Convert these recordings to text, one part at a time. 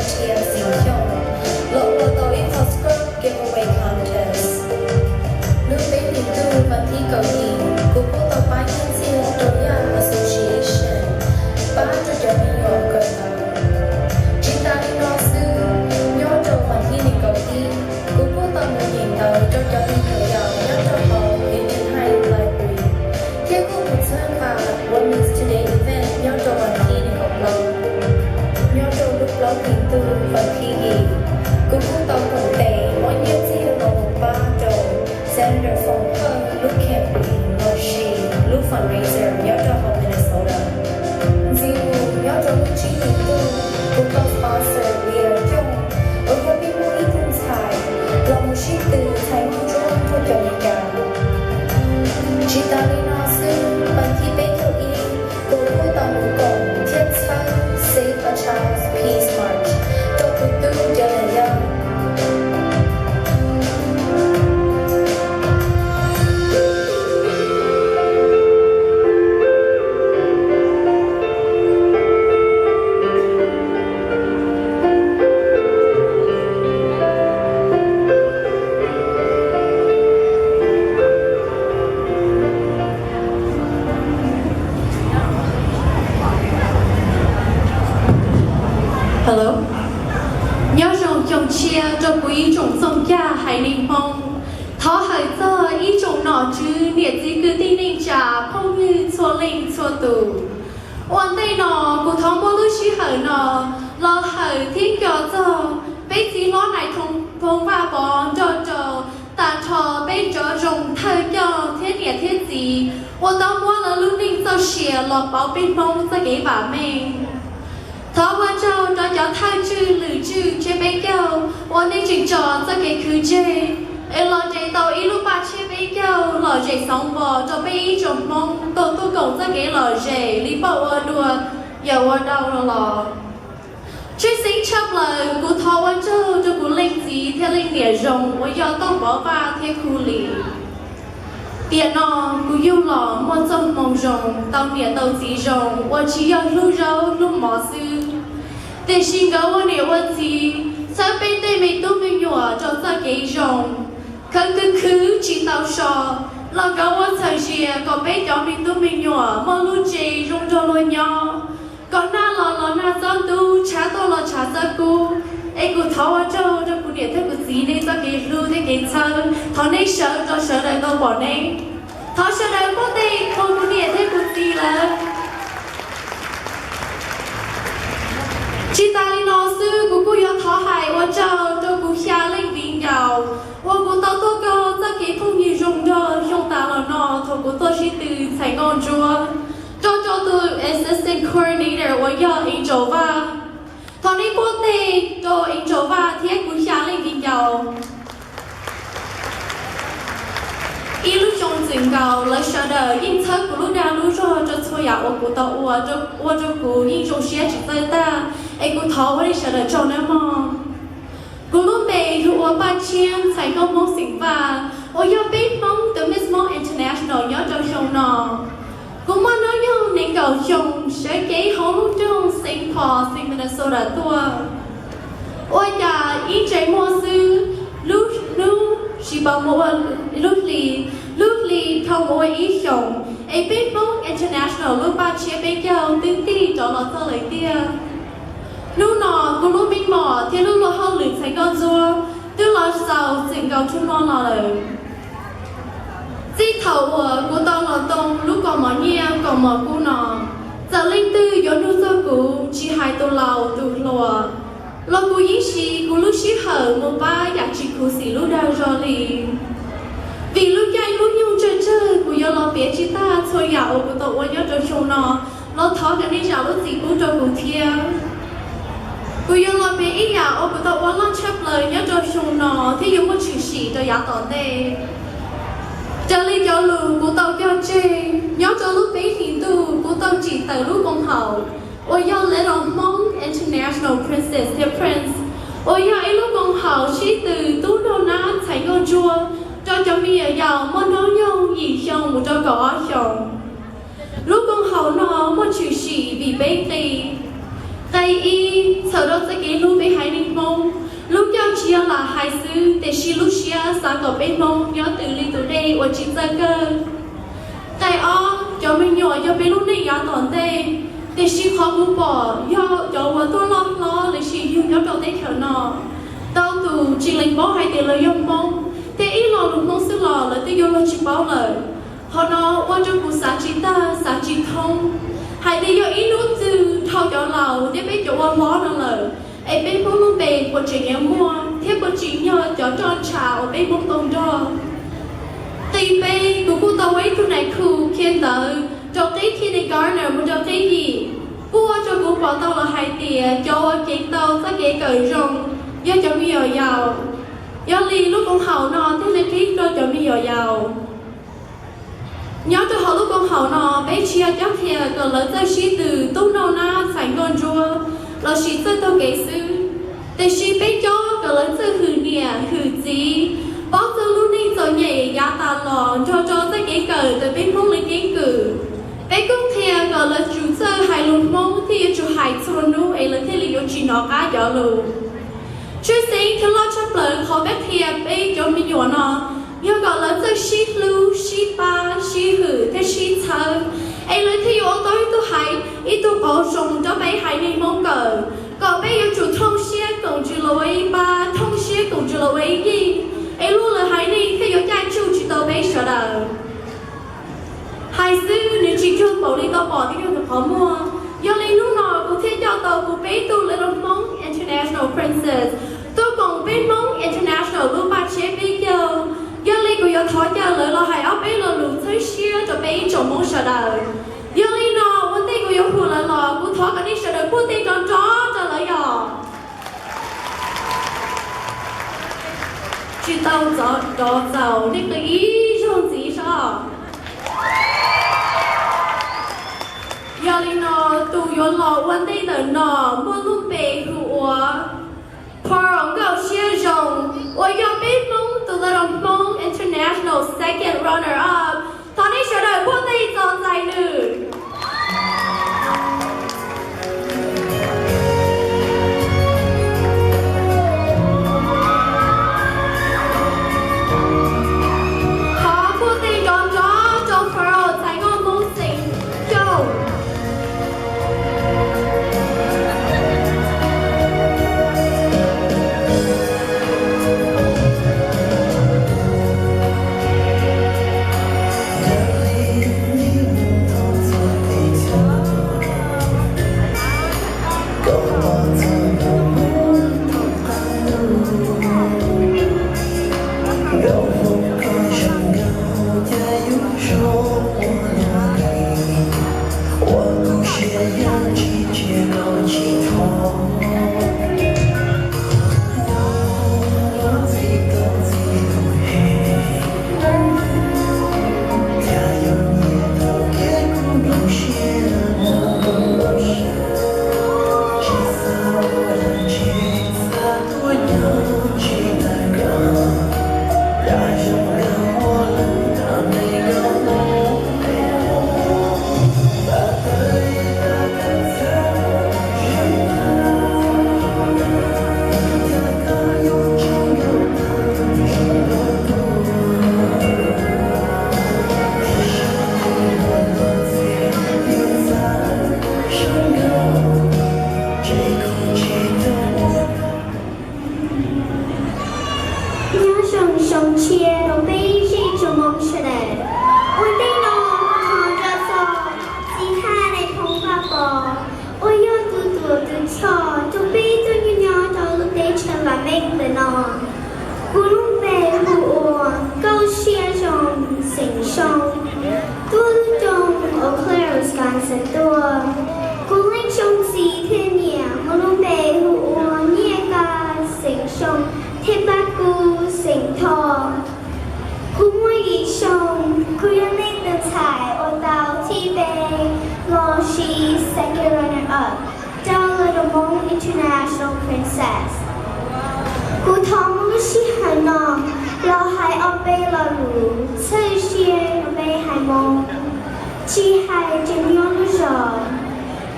Xeev Khuam los ua tau ib qho Scrub Giveaway Contest. Hnub peb hlis ntuj vas thib kaum yim, kuv kuj tau pab nyiaj txiag rau Young Association pab rau cov me nyuam kawm ntawv. Tsis tas li no xwb, nyob rau vas thib nees nkaum ib, kuv kuj tau mus nyeem ntawv rau cov me nyuam yaus nyob rau hauv Union Heights Library, thiab kuj mus txhawb nqa Women's Today event nyob rau vas thib nees nkaum plaub. Nyob rau lub plaub hlis ntuj vas thib yim, kuv kuj tau koom tes muab nyiaj txiag los mus pab rau Senator Foom Hawj lub campaign los sis lub fundraiser nyob rau hauv Minnesota. Ntxiv mus nyob rau lub tsib hlis ntuj, kuv tau sponsor Lia Yooj, uas yog peb Hmoob ib tug ntxhais, los mus sib tw txhais nkauj ntsuab nrog cov Meskas. Tsis tas li no xwb, vas thib peb caug ib, kuv kuj tau mus koom thiab txhawb Save a Child's Peace March rau tus tub cov niam yau. Hello. Nyob zoo xyoo tshiab rau kuv ib tsoom txooj cag haiv neeg Hmoob. Thov hawm txog ib tsoom nom tswv niam txiv kwv tij neej tsa phooj ywg txhua leej txhua tus. Ua ntej no kuv thov muab lub sij hawm no los hawm thiab nco txog peb txiv hlob Nais Phoo Vaj Pov nrog rau tag nrho peb cov zoo thawj coj thiab niam thiab txiv uas tau muab lawv lub neej txoj sia los pauv peb Hmoob txoj kev vam meej. Thov ua tsaug rau cov thawj tswj lwm tswj tshiab peb caug uas nej tseem tso txoj kev khwv tseg es los nres tau ib lub paj tshiab peb caug lom zem xauv npo rau peb ib tsoom Hmoob tau tuaj koom txoj kev lom zem li poj ua dua yawm ua dau los. Tshwj xeeb tshaj plaws kuv thov ua tsaug rau kuv leej txiv thiab leej niam zoo uas yog Tooj Pov Vaj thiab Khu Lis. Tiam no kuv yug los muaj txoj hmoo zoo, tau niam tau txiv zoo uas tsis yog hlub zaub hlub mov xwb, tiam sis nkawd ua niam ua txiv txhawb peb tej me tub me nyuam rau txoj kev zoo. Khwv khwv khwv tsis tau so los nkawd ua txhawm zias kom peb cov me tub me nyuam muaj lub tsev zoo nrog luag nyob, kom nag los los nag txob ntub, tshav tuaj los tshav txob kub. Es kuv thov ua tsaug rau kuv niam thiab kuv txiv nej txoj kev hlub thiab kev txhawb. Thov nej sawv rau sawv daws tau pom nej. Thov sawv daws npuaj tes rau kuv niam thiab kuv txiv lawv. Tsis tas li no xwb, kuv kuj yuav thov hais ua tsaug rau kuv xya leej viv ncaus uas kuv tau tuaj kawm txoj kev phooj ywg zoo nrog xyoo tas los no thaum kuv tuaj sib tw txhais nkauj ntsuab, rau rau tus assistant coordinator uas yog Angel Vaj. Thov nej npuaj tes rau Angel Vaj thiab kuv xya leej viv ncaus. Ib lub xyoo txwm nkaus lawv sawv daws yeej txhawb kuv lub dag lub zog rau txhua yam uas kuv tau ua, ua rau kuv yeej zoo siab tsis txawj tag, es kuv thov ua nej sawv daws tsaug nawb mog. Kuv lub npe hu ua Paj Tshiab Ntxhais Nkauj Hmoob xeem Vaj, uas yog peb Hmoob tus Miss Hmong International nyob rau xyoo no. Kuv muaj hnub nyoog nees nkaum xyoo, sawv cev hauv lub nroog Saint Paul, xeev Minnesota tuaj. Ua cas ib ntsais muag xwb, lub hnub tsis paub mus ua lub hli, lub hli dhau mus ua ib xyoos, es peb Hmoob International lub paj tshiab peb caug twb tig rov los txog lawm tiag. Hnub no kuv lub meej mom thiab lub luag hauj lwm txhais nkauj ntsuab twb los xaus txwm nkaus rau hnub no lawm. Txij thaum uas kuv tau los tau lub kaus mom nyiaj kaus mom kub no, txawm leej twg yuav nug txog kuv tsis hais tus laus tus hluas, los kuv yeej siv kuv lub sij hawm mus pab yam tsis khuv xim lub dag zog li. Vim lub caij lub nyoog tsawg tsawg kuv yuav los piav tsis tag txhua yam uas kuv tau ua nyob rau xyoo no, los thov kom nej zam lub txim pub rau kuv thiab. Kuv yuav los piav ib yam uas kuv tau ua loj tshaj plaws nyob rau xyoo no thiab yuav muaj tshwm sim rau yav tom ntej. Raws li cov lus kuv tau cog tseg, nyob rau lub peb hlis ntuj kuv tau tsim tawm lub koom haum uas yog Little Hmong International Princess thiab Prince, uas yog ib lub koom haum sib tw tub nraug nab ntxhais nkauj ntsuab rau cov me nyuam yaus muaj hnub nyoog yim xyoo mus rau kaum ob xyoos. Lub koom haum no muaj tshwm sim vim peb nqe. Nqe ib, txhawm rau txoj kev hlub peb haiv neeg Hmoob. Lub ncauj tsis yog lam hais xwb, tiam sis lub siab xav kom peb Hmoob nyob twm li tus dej uas tsis txawj kawg. Nqe ob, cov me nyuam yog peb lub neej yav tom ntej, tiam sis qhov kuv pom yog cov uas tuaj loj hlob los sis yug nyob rau teb chaws no. Ntau tus tsis lees paub hais tias lawv yog Hmoob, thiab ib lo lus Hmoob xwb los lawv twb yuav luag tsis paub lawm. Qhov no ua rau kuv xav tsis tag xav tsis thoob hais tias yog ib hnub twg dhau cov laus thiab peb cov ua hlob no lawm, es peb Hmoob lub npe puas tseem yuav muaj thiab puas tseem yog cov roj ntsha uas peb Hmoob tau nrog. Nqe peb, kuv kuj tau ua ib tug nais khu qhia ntawv rau qib kindergarten mus rau qib yim, kuj ua rau kuv pom tau los hais tias cov uas ceev tau txoj kev kawm zoo yog cov me nyuam yaus. Yog li lub koom haum no thiaj li qhib rau cov me nyuam yaus. Nyob rau hauv lub koom haum no peb tsis yog cob qhia kom lawv txawj sib tw tub noj nab txhais nkauj ntsuab lossis txawj taug kev xwb, tiam sis peb cob kom lawv txawj hwm niam hwm txiv, paub txog lub neej txom nyem yav tas los nrog rau txoj kev kawm ntawm peb Hmoob li keeb kwm. Peb kuj qhia kom lawv tsum txawj hais lus Hmoob thiab yuav tsum hais txhua hnub es lawv thiaj li yuav tsis hnov qab cov lus. Tshwj xeeb thiab loj tshaj plaws qhov peb qhia peb cov me nyuam no yog kom lawv txawj sib hlub, sib pab, sib hwm thiab sib txhawb, es lawv thiaj yuav ua tau ib tug haiv, ib tug qauv zoo rau peb haiv neeg Hmoob kawm, kom peb yuav tsum thooj siab koom ntsws los ua ib pab, thooj siab koom ntsws los ua ib yig, es luag lwm haiv neeg thiaj yuav caij tsuj tsis tau peb sawv daws. Hais xwb nws tsis cuag npaum li tau pom tib neeg qhov muag. Yog li hnub no kuv thiaj coj tau kuv peb tug Little Hmong International Princess tuaj koom peb Hmoob International lub paj tsheb peb caug. Yog li kuv yuav thov caw lawv los hais ob peb lo lus txhawb siab rau peb ib tsoom Hmoob sawv daws. Yog li no ua ntej kuv yuav hu lawv los kuv thov kom nej sawv daws puag tej nrov nrov rau lawv yom. Tsis tau nrov txaus nej qw ib zaug ntxiv soj. Yog li no tus yuav los ua ntej ntawm no muaj lub npe hu ua Pearl Nkauj Siab Zoo uas yog peb Hmoob tus Little Hmong International second runner up. Thov nej sawv daws puag tej txo txais nws. Thov puag tej nrov nrov rau Pearl txais nkauj Hmoob xeem Xyooj. Nyob zoo xyoo tshiab rau peb zej tsoom Hmoob sawv daws. Ua ntej no thov nco txog txiv Thaj Nais Phoo Vaj Pov uas yog tus tuam tus choj rau peb tuaj nyob nyob rau lub teb chaws vam meej ntawm no. Kuv lub npe hu ua Nkauj Siab Zoo xeem Xyooj, tuaj lub nroog Eau Claire, Wisconsin tuaj. Kuv leej xyoo txiv thiab niam muaj lub npe hu ua Nyiaj Kab xeem Xyooj thiab Paj Kub xeem Thoj. Kuv muaj yim xyoo, kuv yog leej tus ntxhais uas tau thib peb los sis second runner up rau Little Hmong International Princess. Kuv thov muab lub sij hawm no los hais ob peb lo lus txhawb siab rau peb haiv Hmoob, tsis hais tseem nyob lub zos,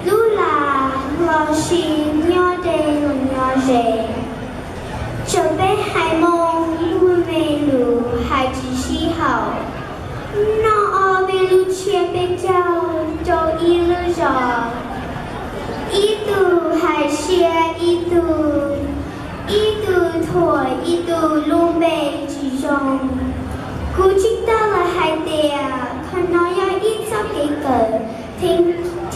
lub lag los sis nyob de ze. Tsoom peb haiv Hmoob muaj me lus hais tsis sib haum, noj ob peb lub tsiab peb caug rau ib lub zos, ib tug hais siab ib tug, ib tug thuam ib tug lub npe tsis zoo. Kuv tsis tau los hais tias qhov no yog ib txoj kev kawm thiab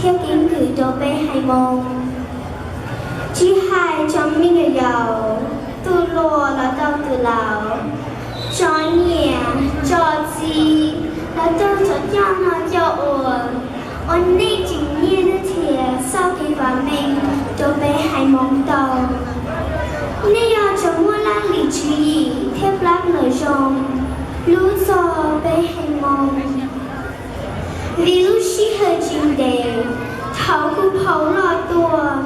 kev kwm rau peb haiv Hmoob. Tsis hais tsoom me nyuam yaus, tus hluas los rau tus laus, tsoom niam tsoom txiv los rau tsoom coj noj coj ua, ua nej tseem nyiaj thiab txoj kev vam meej rau peb haiv Hmoob tau. Nej yog tsoom muaj laj lim tswv yim thiab plab plaws zoo hlub txog peb haiv Hmoob. Vim lub sij hawm tsis ntev, thaum kuv phaum loj tuaj,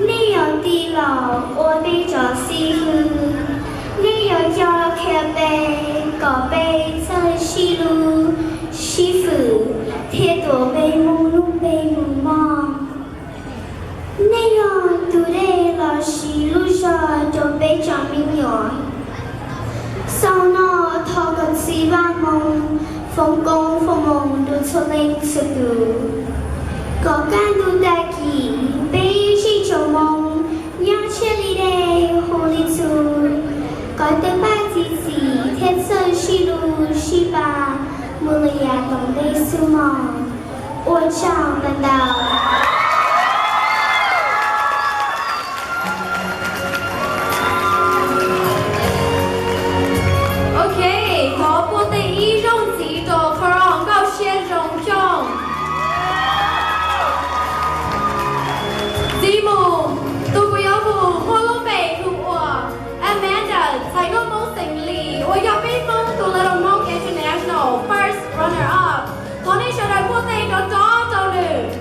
nej yog tij laug ua peb cov xib hwb, nej yog coj qhia peb kom peb txawj sib hlub sib fwm thiab tuav peb Hmoob lub npe mus mog. Nej yog tus dej los sis lub zog rau peb tsoom me nyuam. Xaus no thov kom txiv Vaj Hmoo foom koob foom hmoov rau txhua leej txhua tus, kom kaj ntug tag kis peb ib tsoom Hmoob nyob tshiab li dej hu li txhuv, kom tej paj txi txim thiab txawj sib hlub sib pab mus li yav tom ntej xwb mog. Ua tsaug ntau ntau. Ok, thov pub tej ib zaug ntxiv rau qhov nkauj siab zoo xyooj. Ntxiv mus, tus kuv yuav hu muaj lub npe hu ua Amanda Txhais Nkauj Hmoob xeem Lis uas yog peb Hmoob tus Little Hmong International first runner up. Thov nej sawv daws pub tej rov rov rau nws.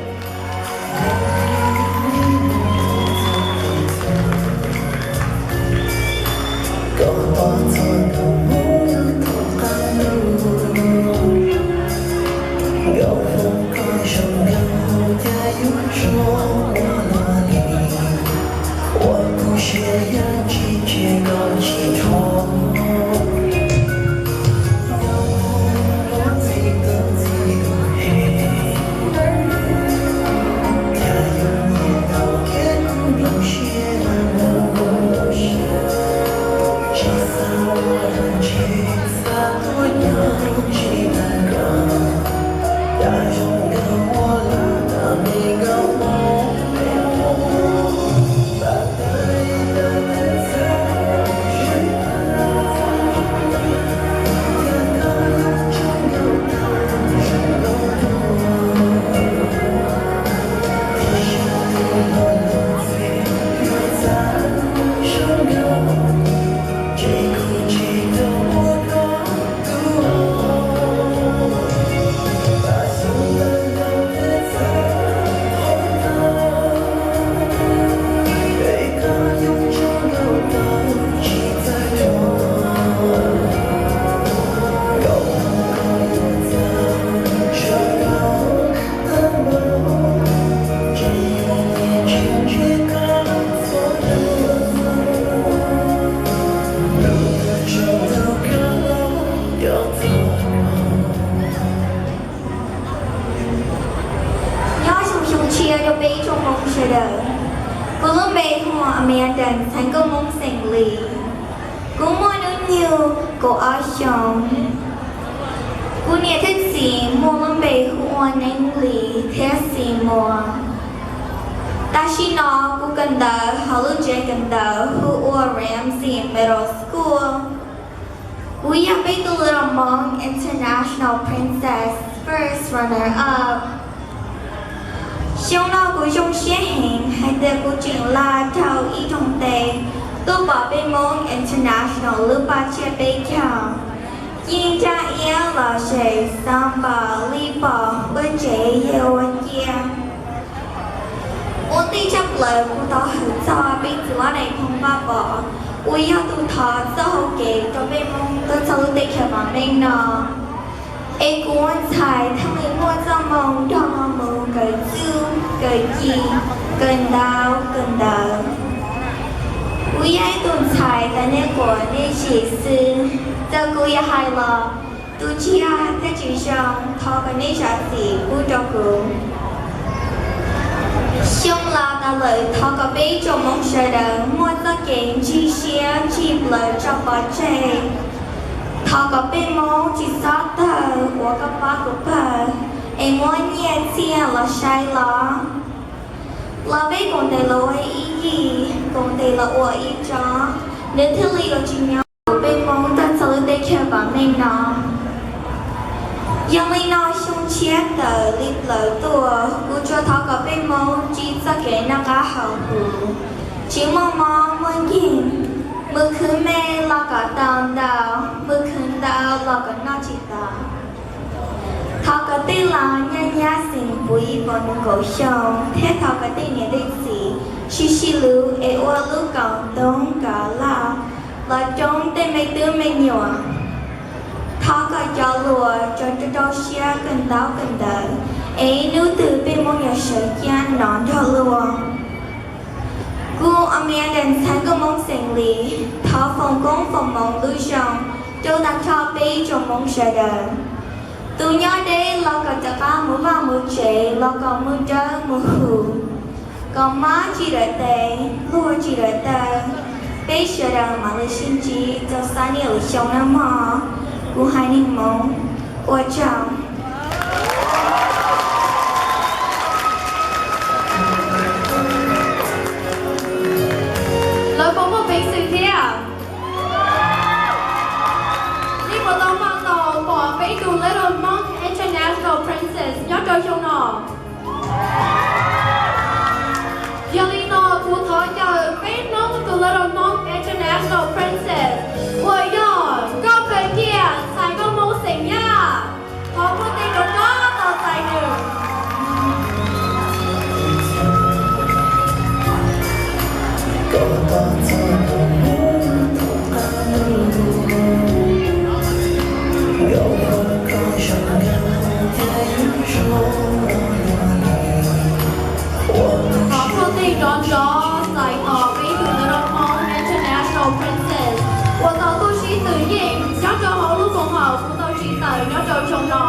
Nyob zoo xyoo tshiab rau peb tsoom Hmoob sawv daws. Kuv lub npe hu ua Amanda Txhais Nkauj Hmoob xeem Lis. Kuv muaj hnub nyoog kaum ob xyoos. Kuv niam thiab txiv muaj lub npe hu ua Neeb Lis thiab Xis Muas. Tam sim no kuv kawm ntawv hauv lub tsev kawm ntawv hu ua Ramsey Middle School. Kuv yog peb tus Little Hmong International Princess first runner up. Xyoo no kuv zoo siab heev hais tias kuv tseem laj dhau ib rooj teb tuaj pom peb Hmoob International lub paj tsiab peb caug. Yeej nrab iab los ze xav npaum li pom lub tsev yawg ua cia. Ua ntej tshaj plaws kuv thov hawm txog peb txiv Vaj Nais Phoo Vaj Pov uas yog tus thov txoj hau kev rau peb Hmoob tuaj txog lub teb chaws vam meej no. Es kuv ua ntxhais thiaj li muaj txoj hmoo nrog no mus kawm txuj kawm ci, kawm ntaub kawm ntawv. Tsis xwb, txawm kuv yuav hais los tu tsiaj thiab tsis zoo, thov kom nej zam txim pub rau kuv. Xyoo los tas lawm, thov kom peb ib tsoom Hmoob sawv daws muaj txoj kev ntsig siab ntsig plawv tso pov tseg. Thov kom peb Hmoob tsis txhob tawg ua koj pab kuv pawg, es muab nyiaj txiag los saib los. Los peb koom tes los ua ib yig, koom tes los ua ib tsob, nws thiaj li yuav tsis nyob peb Hmoob tag txhua lub teb chaws vam meej no. Yog li no xyoo tshiab tawm li plaws tuaj, kuv tsuas thov kom peb Hmoob ntsib txoj kev noj qab haus huv, tsis muaj mob muaj nkeeg, mus khwv me los kom tau ntau, mus khwv ntau los kom noj tsis tau. Thov kom tej laus nyab nyab xeem puv ib puas nees nkaum xyoo, thiab thov kom tej niam tej txiv sib sib hlub es ua lub kaum ntoo kaum laj los coob tej me tub me nyuam. Thov kom cov hluas tso rau siab kawm ntaub kawm ntawv, es ib hnub twg peb Hmoob yuav sawv ciaj no nrog luag. Kuv Amanda ntxhais nkauj Hmoob xeem Lis, thov foom koob foom hmoov lub zoo rau tag nrho peb ib tsoom Hmoob sawv daws. Tus nyob deb los kom rov qab mus vaj mus tsev los kom mus dawb mus huv, kom mob tsis dawm tes, luag tsis dawm taw. Peb sawv daws mam li sib ntsib rau xab niaj lwm xyoo nawb mog. Kuv haiv neeg Hmoob, ua tsaug. Lawv puas muaj peev xwm thiab? Nej puas tau npaj tau pom peb tus Little Hmong International Princess nyob rau xyoo no? Yog li no kuv thov caw peb Hmoob tus Little Hmong International Princess uas yog Nkauj Phaw Nyiaj ntxhais nkauj Hmoob xeem Yaj. Thov npuaj teg rov rov tos txais nws. Thov npuaj teg rov rov txais tos peb tus Little Hmong International Princess uas tau tuaj sib tw yeej nyob rau hauv lub koom haum kuv tau tsis tawm nyob rau xyoo no.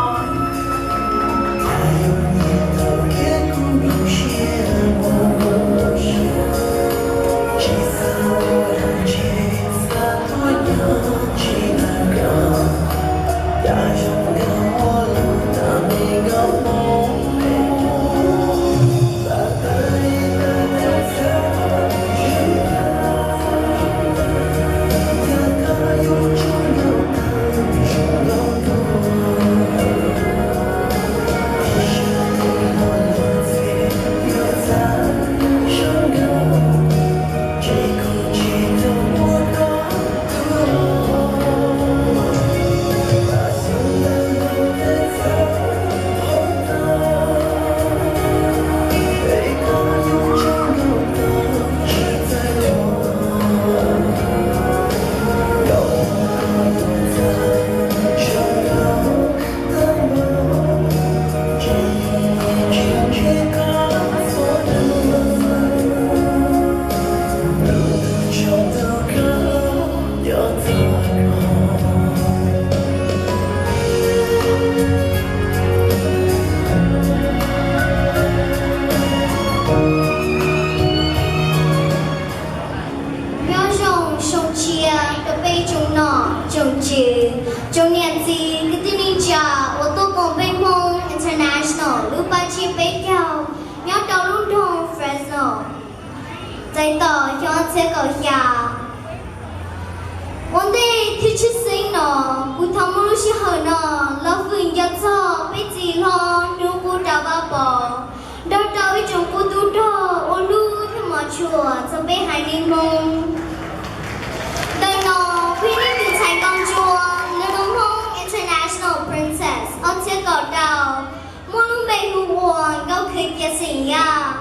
Nyob zoo xyoo tshiab rau peb tsoom nom tsoom tswv, tsoom niam txiv kwv tij neej tsa uas tuaj koom peb Hmoob International lub pab tsiab peb caug nyob rau lub nroog Fresno, txais tos xyoo ob txhiab kaum xya. Ua ntej thiab tshwj xeeb no, kuv thov muab lub sij hawm no los hwm nco txog peb txiv hlob hnub qub rau Vaj Pov, nrog rau ib tsoom qub tub rog ua hlub thiab hmov tshua txog peb haiv neeg Hmoob. Ntawm no kuv yog nej tus ntxhais nkauj ntsuab Little Hmong International Princess ob txhiab kaum rau, muaj lub npe hu ua Nkauj Khwv Cia xeem Yaj.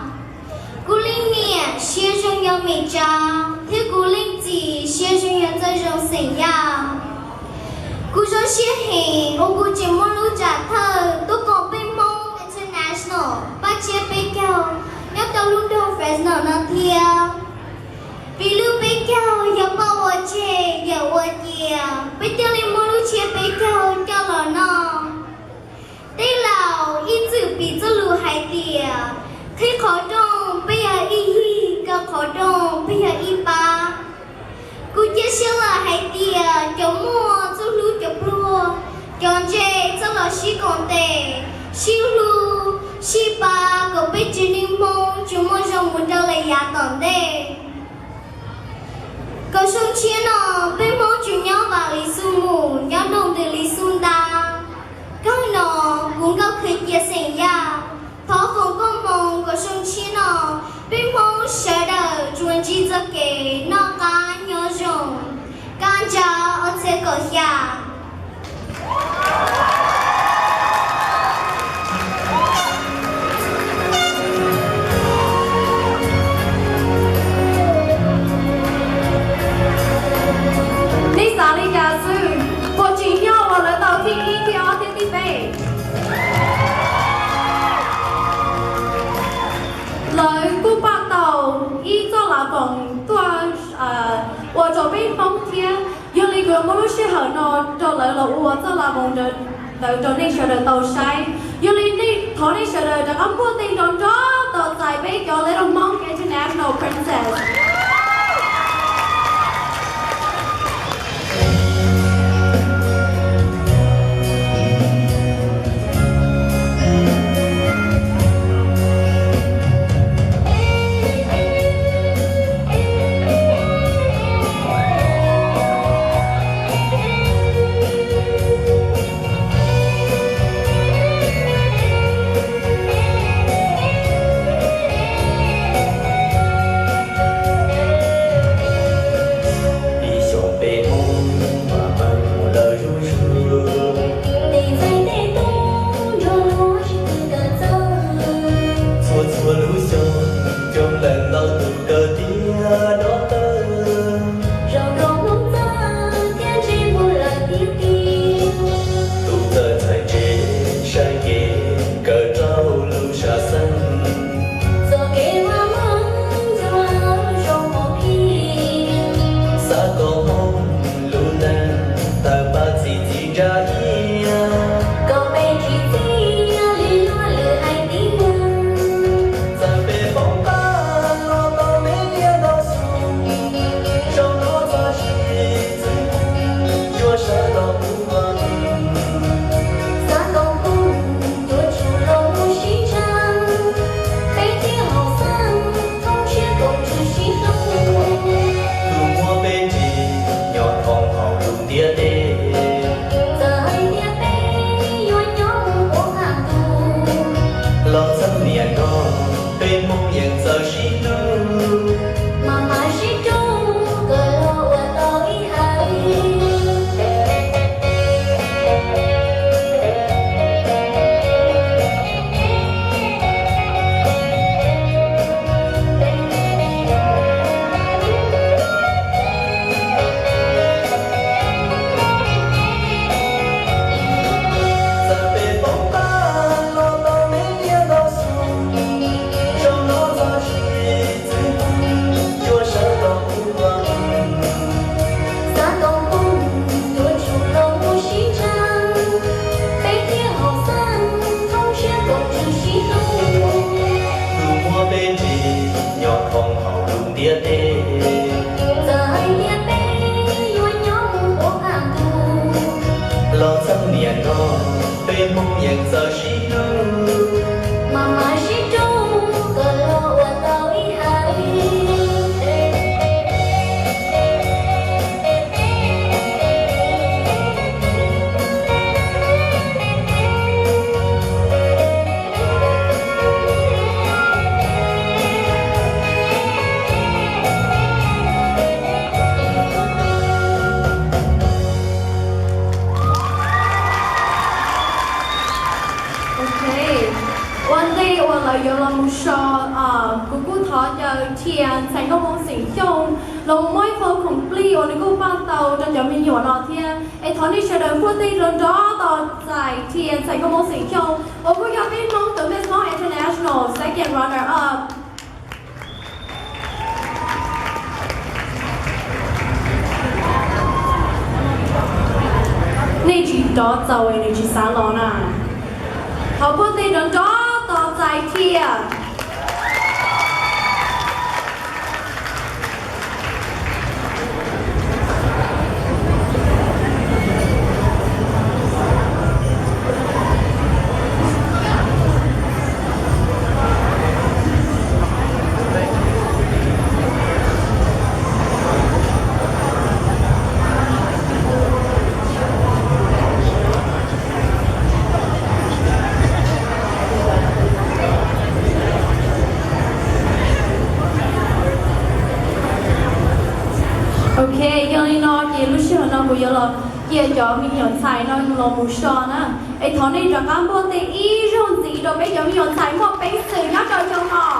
Kuv leej niam siab zoo yog Mem Tsab thiab kuv leej txiv siab zoo yog Txawj Zoo xeem Yaj. Kuv zoo siab heev uas kuv tseem muaj lub tsam thawj tuaj koom peb Hmoob International pab tsiab peb caug nyob rau lub nroog Fresno no thiab. Vim lub peb caug yog paj ua tseg yawm Ua ciav peb thiaj li muaj lub tsiab peb caug coj los noj. Tej laus ib txwm piv txoj lus hais tias, qhib qhov rooj peb yog ib yig, kaw qhov rooj peb yog ib pab. Kuv cia siab lawm hais tias cov muaj txuj hlub cov pluag, cov ntse txoj los sib koom tes, sib hlub, sib pab kom peb tsev neeg Hmoob tsuas muaj zog mus rau lawm yav tom ntej. Kom zoo tshiab no peb Hmoob tsuas nyob vam li xub mus, nyob nroo ntws li xub ntab. Kawg no kuv Nkauj Khwv Cia xeem Yaj thov foom koob hmoov kom zoo tshiab no peb Hmoob sawv daws tsuas ntsib txoj kev noj qab nyob zoo. Kab ntsa ob txhiab kaum xya. Nej xav li cas xwb? Puas tsim nyog uas lawv tau thib ib, thib ob thiab thib peb? Lawv kuj pab tau ib txoj laj voos tuaj ua rau peb Hmoob thiab. Yog li kuv yuav muab lub sij hawm no rau lawv los ua txoj laj voos ntawd rau nej sawv daws tau saib. Yog li nej thov nej sawv daws rov qab npuaj teg nrov nrov tos txais peb cov Little Hmong International Princess. Ib xyoos peb Hmoob mas pab mus lawm zuj zus, tej ntxhais tej tub nrog luag sib tw kawm txawj. Txhua txhua lub xyoo coob leej ntau tus kawm tiav dob tawg, zoo nkauj hnub txawg thiab ntsej muag lawm tiag tiag. Tus txawj txhais ntse saib kev kawm rau lub sam xeeb, txoj kev vaj meej ntxuav zoo mus qhib. Xav kom Hmoob lub neej tawg pab txi txiv ntsa iab, kom peb tsis txias li luag lwm haiv tib neeg. Txawm peb poob qab los tau me liaj ntau xyoo, zoo dua txog sis txwv pub, yuav sawv los pub ua. Xav kom Hmoob yuav tsum los mus sib ntseeg, peb thiaj haum xeeb thoob siab koom ntsws sib hlub. Tus muab peb nrig nyob thoob hauv lub ntiaj teb, txawm hais tias peb yuav nyob mus puag qab ntuj los txheeb niam nrog, peb Hmoob yeej txawj sib hlub, mam mam sib raug kom los ua tau ib haiv. Txawm peb poob qab los tau me liaj ntau xyoo, zoo dua txog sis txwv pub, yuav sawv los pub ua. Xav kom Hmoob yuav tsum los mus sib ntseeg, peb thiaj haum xeeb thoob siab koom ntsws sib hlub. Tus muab peb nrig nyob thoob hauv lub ntiaj teb, txawm hais tias peb yuav nyob mus puag qab ntuj los txheeb niam nrog, peb Hmoob yeej txawj sib hlub, mam mam sib raug kom los ua tau ib haiv. Ok, ua ntej uas lawv yuav los mus so, kuv kuj thov caw Rhia ntxhais Nkauj Hmoob xeem Xyooj los mus muab ib qho khoom plig uas nws kuj paj tau rau cov me nyuam no thiab. Es thov nej sawv daws npuaj teg nrov nrov tos txais Rhia ntxhais Nkauj Hmoob xeem Xyooj uas kuj yog peb Hmoob tus Miss Hmong International second runner up. Nrov txaus es nws tsis xav los na. Thov npuaj tej nrov nrov tos Txais thiab. Ok, yog li no ces lub sij hawm no kuv yuav los cia cov me nyuam ntxhais no los mus so na. Es thov nej rov qab npuaj tej ib zaug ntxiv rau peb cov me nyuam ntxhais muaj peev xwm nyob rau xyoo no.